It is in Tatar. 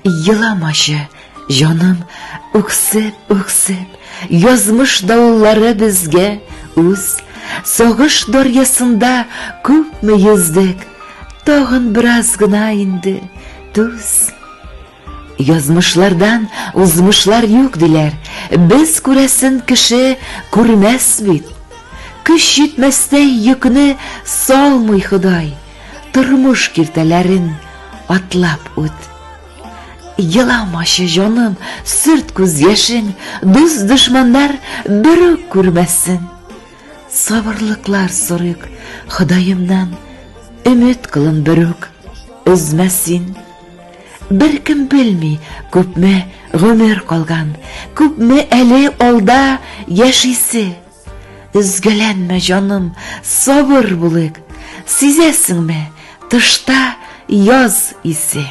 Еламачы, җаным, үксеп, үксеп, Язмыш давыллары безгә үз. Сагыш дәрьясында күпме йөздек, Тагын бераз гына инде түз. Язмышлардан узмышлар юк диләр, Без күрәсен кеше күрмәс бит. Көч җитмәстәй йөкне салмый Ходай, Тормыш киртәләрен атлап үт. Еламачы, җаным, сөрт күз яшең, Дус-дошманнар берүк күрмәсен. Сабырлыклар сорыйк Ходаемнан, Өмет кылын берүк өзмә син. Беркем белми, күпме гомер калган, Күпме әле алда яшисе. Өзгәләнмә, җаным, сабыр булыйк, Сизәсеңме, тышта яз исе.